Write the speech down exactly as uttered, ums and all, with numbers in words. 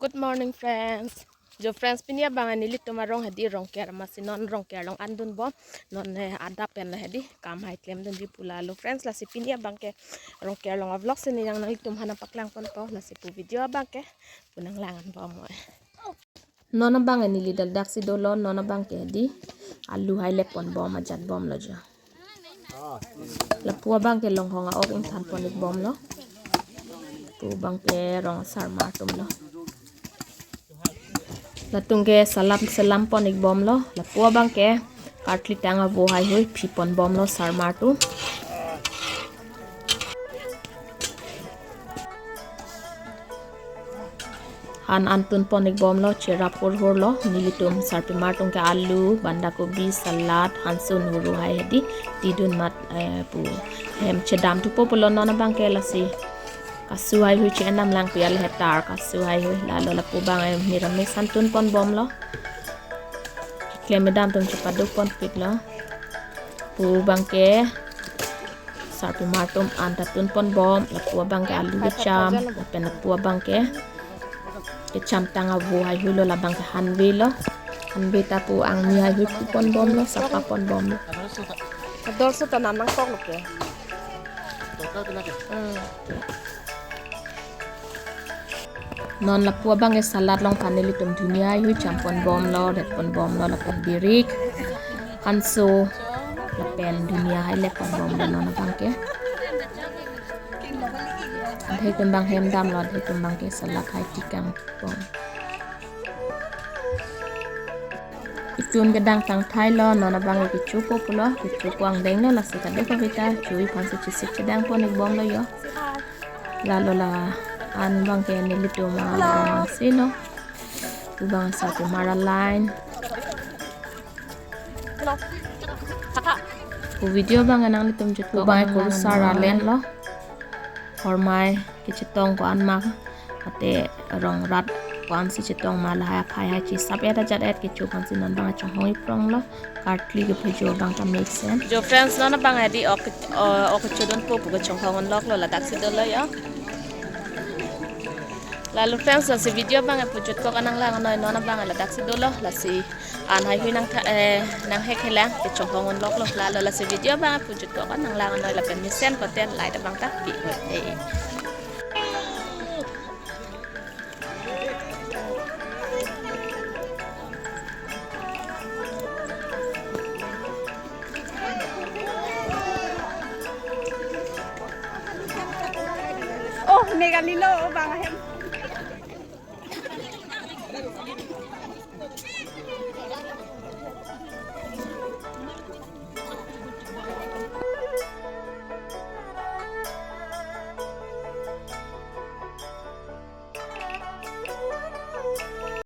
Good morning, friends. Jo friends, pini abang nelitum arong hedi Rongker, masi non Rongker along an dunbom. Non eh, adap pen hedi kam hai klemdunji pu lalo friends. Lasi pini abang ke Rongker along a-vlog si neli nanglitum aphan nangpaklangponpo. Lasi pu video abang ke pu nanglang-anbom. Non abang neli ladaksi dolo, non abang ke hedi alu hai lepponbom, ajatbomlo jo. Lapu abang ke longhong a-ok ingthanpon-ikbomlo. Pu abang ke rong asarmar atumlo. Latum ke salad selampon-ikbomlo. Lapu abang ke kartli tang avo haihui phiponbomlo sarmar atum. Han an tunpon-ikbomlo, cherap hurhurlo. Nelitum sarpimar atum ke alu, bandakobi, salad, hansun huru hai hedi tidun mat eh, pu hem chedamthupo pulo. Non abang ke lasi kasu haihui che-endam lang pi al hetar kasu haihui. Lalo lapu abang eh, miramis an tunponbomlo. Keklem kedam atum chepadukponpiklo. Pu abang ke sarpimar atum an ta tunponbom, lapu abang ke alu kecham, lapen lapu abang ke kecham tang avo haihuilo, labang ke hanvelo. Hanve ta pu angmi haihui puponbomlo, sapaponbomlo. Ador so ta nanang koklo ke. Hmm. Non lapu abang ke salad along aphan nelitum dhunia haihui champonbomlo, detponbomlo, lapen birik, hanso, lapen dhunia hai lepponbomlo non abang ke. Adhe atum abang hem damlo, adhe atum abang ke salad hai tikangbom. Itum kedang tangthailo, non abang ke kechopo pulo, kechopo angdenglo, lasi kadokave ta chui aphansi chesik chedangpon-ikbomlo jo. Lalo la an abang ke nelitum arong silo. Pu abang sarpimar a-line. Pu video abang nanglitum jut pu abang kurusar a-line lo. Hormai kechetong ko-an ma, mate rong rat ko-ansi chetong ma, lahai aphai hai chesap-et ajat-et kecho aphansi non abang chonghong-ipronglo. Kartli ke phujo abang ta mix en. Jo friends, non abang hedi ok, o- ok chodunpo pu kechonghong-onloklo, ladaksi dolo jo. Lalo friends, lasi video abang pu jutkok an nanglang-annoi, non abang ladaksi dolo, lasi an haihui nang tha- eh, nanghek helang kechonghong-onloklo. Lalo lasi video abang pu jutkok an nanglang-annoi, lapen mesen koten like abang ta pi. Eh. Oh, ne kalilo, bang ahem.